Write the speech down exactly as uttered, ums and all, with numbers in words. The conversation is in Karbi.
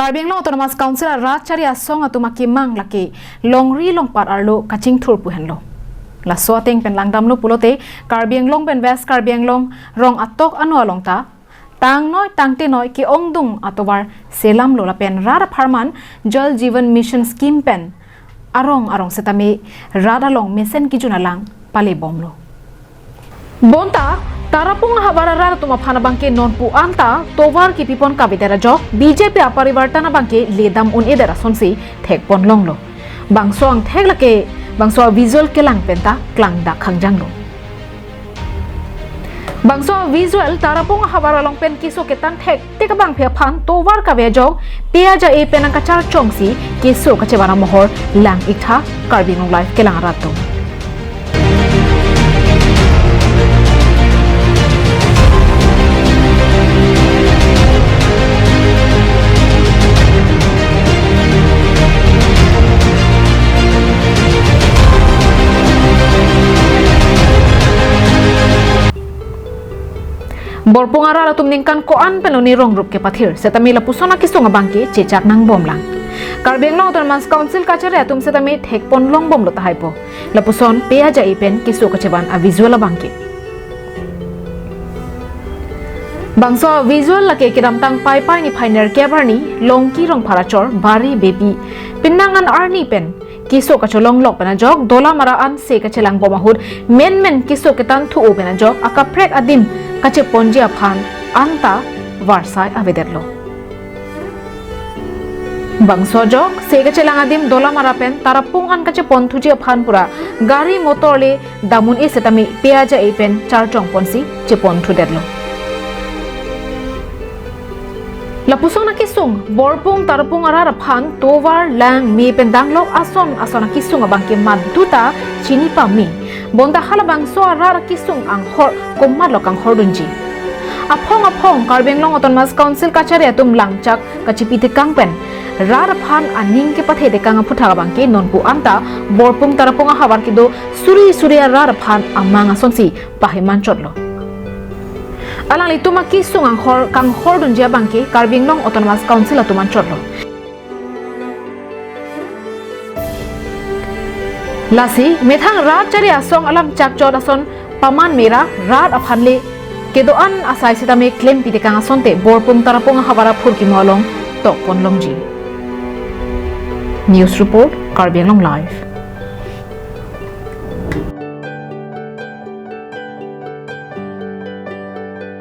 Karbi Anglong Autonomous Council arat chari asong atum akemang lake longri longpat arlo kachingthur pu henlo. Laso ateng pen langdamlo pulote Karbi Anglong pen West Karbi Anglong rong atok ano along ta tangnoi tangtenoi ke-ongdung atovar selamlo lapen rat apharman Jal Jeevan Mission Scheme pen arong arong setame rat along mesen kejun alang palebomlo. Bonta Tarapung ahavar arat atum aphan abangke nonpu anta tovar kipipon kavedet ajok B J P aparivartan abangke ledam un-edet asonsi thekpon longlo. Bangso angthek lake bangso visual kelang penta klangdak khangjanglo. Bangso visual Tarapung ahavar along pen keso ketan thektik abangphi aphan tovar kave ajok P A J A pen nangkacharchongsi keso kachevan amohor lang-iktha. Karbi Anglong Live kelang arat atum. Borpung arat atum ningkan ko-an pen lone rong rup kepathir setame lapuson akesung abangke chechak nangbomlang. Karbi Anglong Autonomous Council kachari atum setame thekpon longbomlo tahaipo. Lapuson P A J A pen keso kachevan avisual abangke. Bangso visual lake kedamtang Paipai niphai nerkep arni Longki Rongphar achor Bari Beypi penang an arni pen keso kacholonglok pen ajok Dolamara an se kachelangbom ahut menmen keso ketan thu-o pen ajok akaprek adim kacheponji aphan anta varsai avedetlo. Bangso ajok se kachelang adim Dolamara pen Tarapung an kacheponthuji aphan pura gari motor le dam un-e setame P A J A pen charchongponsi cheponthudetlo. Lapuson akesung Borpung Tarapung arat aphan tovar lang me pen danglok ason ason akesung abangke maduta chini pame. Bonta halabangso arat akesung anghor komatlo kanghordunji. Aphong aphong Karbi Anglong Autonomous Council kachari atum langchak kachipi tekang pen rat aphan aning kepathe tekang aphuthak abangke nonpu anta Borpung Tarapung ahavar kedo suri suri arat aphan amang asonsi pahemanchotlo. Alanglitum akesung anghor kanghordunji abangke Karbi Anglong Autonomous Council atum anchotlo. Lasi methang rat chari asong alam chakchot ason paman mera rat aphan le kedo-an asai setame klempi tekang asonte Borpung Tarapung ahavar aphurkimo along tokpon longji. News report, Karbi Anglong Live.